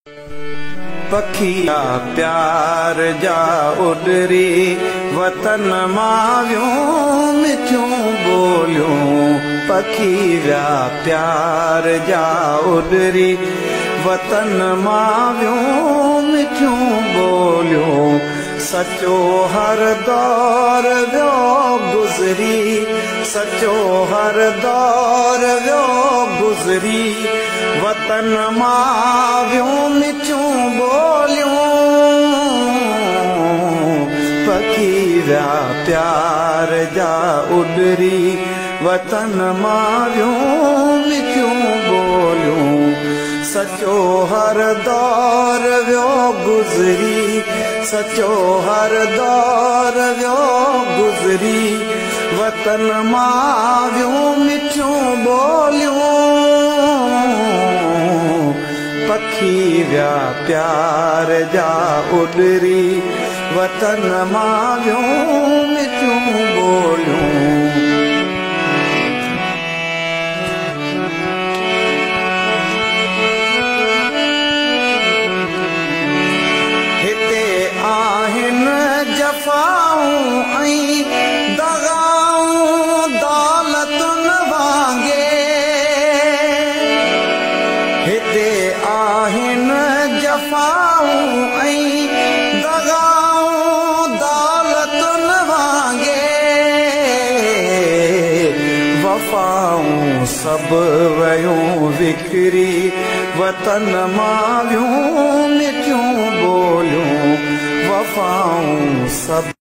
पखी प्यार जा उॾरी वतन मां वियूं मिठियूं ॿोलियूं। पखी विया प्यार जा उॾरी वतन मां वियूं मिठियूं ॿोलियूं। सचो हर दौर वियो गुज़री, सचो हर दौर वियो गुज़री वतन मां वियूं मिठियूं ॿोलियूं। पखी विया प्यार जा उॾरी वतन मां वियूं मिठियूं ॿोलियूं। सचो हर दौर वियो गुज़री, सचो हर दौर वियो गुज़री वतन मां वियूं मिठियूं ॿोलियूं। पखी विया प्यार जा उॾरी वतन मां वियूं मिठियूं ॿोलियूं। हिते आहिनि जफ़ाऊं ऐं दग़ाऊं दौलतुनि वांगे, हिते आहिनि जफ़ाऊं ऐं दग़ाऊं दौलतुनि वांगे। वफ़ाऊं सभु वयूं विकिरी वतन मां वियूं मिठियूं ॿोलियूं। वफ़ाऊं सभु